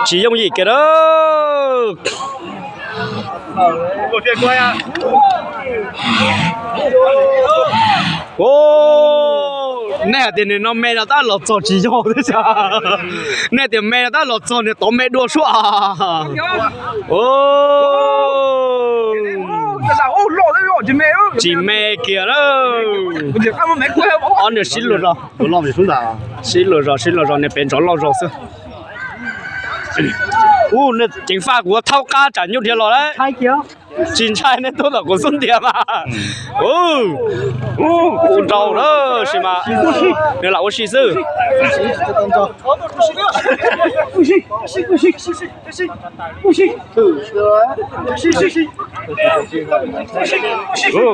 Tsis yooj yim kiag na. Nej hais tias nws no me no tab los txog tsis yog thiab. Nej tias me no tab los txog nws tod me dua suab. Tsis me kiag na. Ob nws sib luag zog, sib luag zog, sib luag zog, nej pem ntsoov loj zog xwb. Ceev faj kuv thaub qab tsam nyuj dhia los lawm. Tsis ntshai, nej tuaj tom kuv xub ntiag mas. Ua nrau na, sis mas nws lam ua si xwb.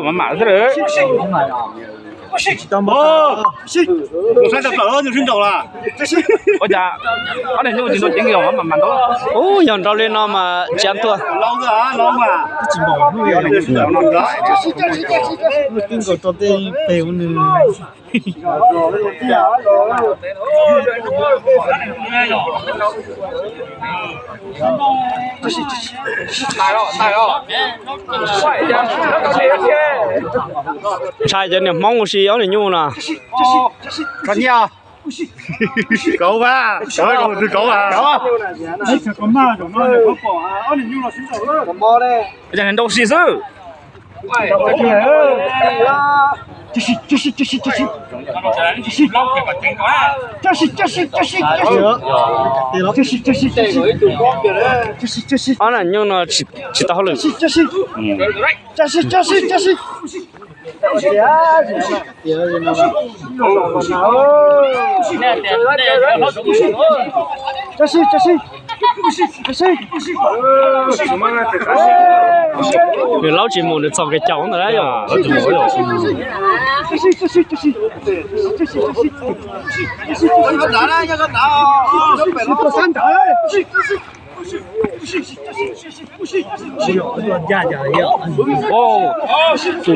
Mam mam xwb. Tus sab tau plaws nws sib nraus lawm. Ua cas ob niag nyuj tsis nrau ceev li os, mam mam nrau. Ub, yog nrau li no mas tsis tuag. Ntshai cov niag Hmoob ua si ob niag nyuj no. Kauv mas, kauv, kauv mas. Nrau si xwb. Ob niag nyuj no tsis tau hauj lwm. Nws laub tsis mus, nws txhos kev caum ntawd yog. Tus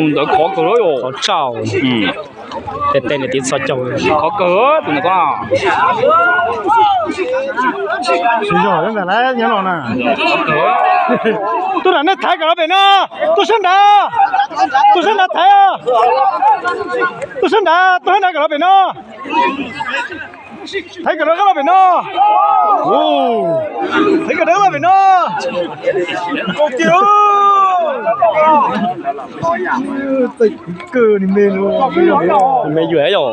ntawd khov kawg li os. Khov tshaj. Tej teb niam txiv txhos caug. Khov kawg tus ntawd ko. Tsis yog ntawm lawv nyob no na. Tuaj nram nej thaiv kom los pem no. Tuaj sab nrad. Tuaj sab nrad thaiv. Tuaj sab nrad, tuaj sab nrad kom los pem no. Thaiv kom rov qab los pem no. Thaiv kom rov qab los pem no. Kaus kiag. Me yuav yog.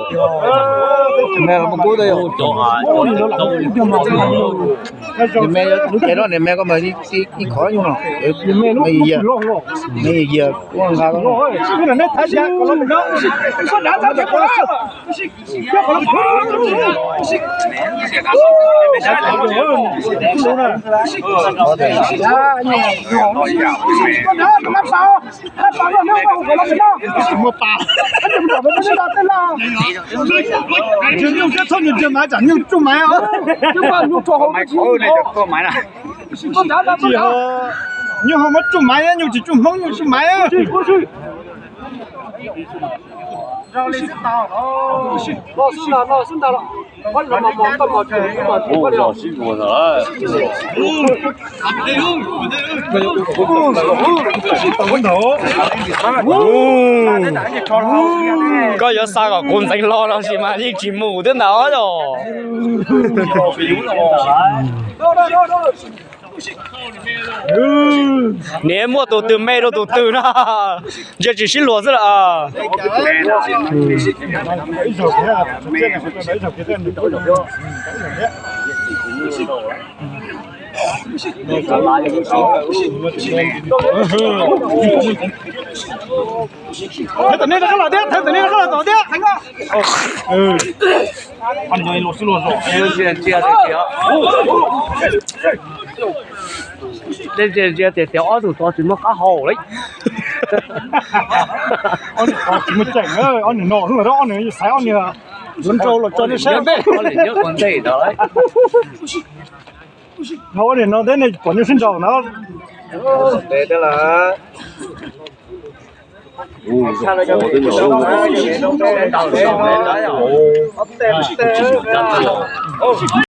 Me lub cev no niam me koj mas ib khov nyuj no. Me yias, me yias kuj nqa. Nyuj thiab txhob nws ntsia maiv tsam nyuj tsuj maiv. Tsis yog, nyuj ho muab tsuj maiv, nyuj tsis tsuj hmoob, nyuj tsuj maiv. Koj yuav xa kom kuv ntxeev hlo los sis mas yeej tsis mus thiab ntag os. Niam muaj tus twg me rau tus twg na. Ntsia tsis sib luag xwb lawm. Thaiv tom nej rov qab los thiab, thaiv tom nej rov qab los tom thiab. Ntsia tias tias ob tug tod tsis muaj qab hau li. Ob niag tod tsis muaj tseem, ob niag no hnub no ob niag xaiv ob niag yuav nrau los tso nej saib. Ob niag no thiab nej pom nyuj sib nraus no. Ua zog qhov twb no.